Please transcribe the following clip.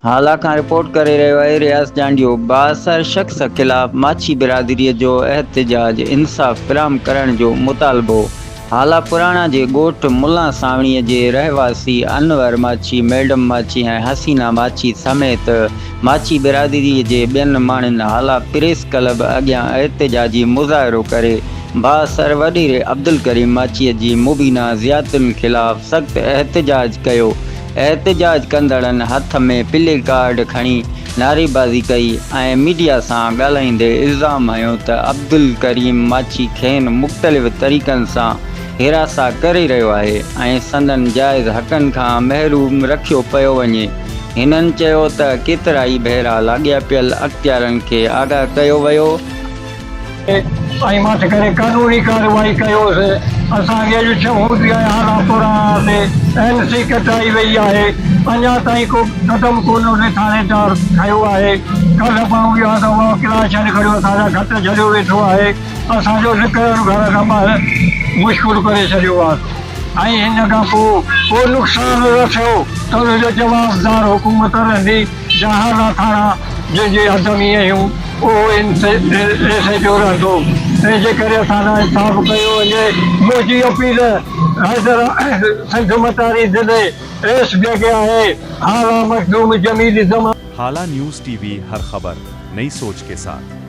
هالا کان رپورٽ ڪري رهيو آهي رياض چانڊيو، بااثر شخص خلاف ماڇي برادري جو احتجاج، انصاف فراهم ڪرڻ جو مطالبو، هالا پراڻا جي ڳوٺ ملان سانوڻي جي رهواسي انور ماڇي، ميڊم ماڇي ۽ حسينا ماڇي سميت ماڇي برادري جي ٻين ماڻهن هالا پريس ڪلب اڳيان احتجاجي مظاهرو ڪري بااثر وڏيري عبدالڪريم ماڇي جي مبينا زيادتين خلاف سخت احتجاج ڪيو. احتجاج ڪندڙن هٿ ۾ پلي ڪارڊ کڻي نعريبازي ڪئي ۽ ميڊيا سان ڳالهائيندي الزام هنيو ته عبدالڪريم ماڇي کين مختلف طريقن سان هراسان ڪري رهيو آهي ۽ سندن جائز حقن کان محروم رکيو پيو وڃي. هنن چيو ته ڪيترائي ڀيرا لاڳاپيل اختيارن کي آگاهه ڪيو ويو، ۽ مٿ ڪري قانوني ڪارروائي ڪيوس، اسان کي اڄ ڇهون ڏينهن آهي هالا پراڻا تي اين سي ڪٽائي وئي آهي اڃا تائين ڪو قدم ڪونه ان ٿاڻيدار کنيو آهي ڪلهه پاڻ ويو آهي ته اهو ڪلاس ڇڏي کڙيو اسان جا گهٽ جهليو ويٺو آهي اسان جو نڪرڻ گهر کان ٻاهر مشڪل ڪري ڇڏيو آهي ۽ هن کان پوء ڪو نقصان رسيو ته ان جو جوابدار حڪومت رهندي. جهالا ٿاڻا جنهن جي حد ۾ آهيون اهو ايس ايڇ او رهندو تنهن جي ڪري اسان سان انصاف ڪيو وڃي منهنجي اپيل حيدر سنڌ متاري ضلعي ايس بي کي آهي Hala Makhdoom Jamil Zaman. Hala news T V هر خبر نئي سوچ ڪي ساٿ.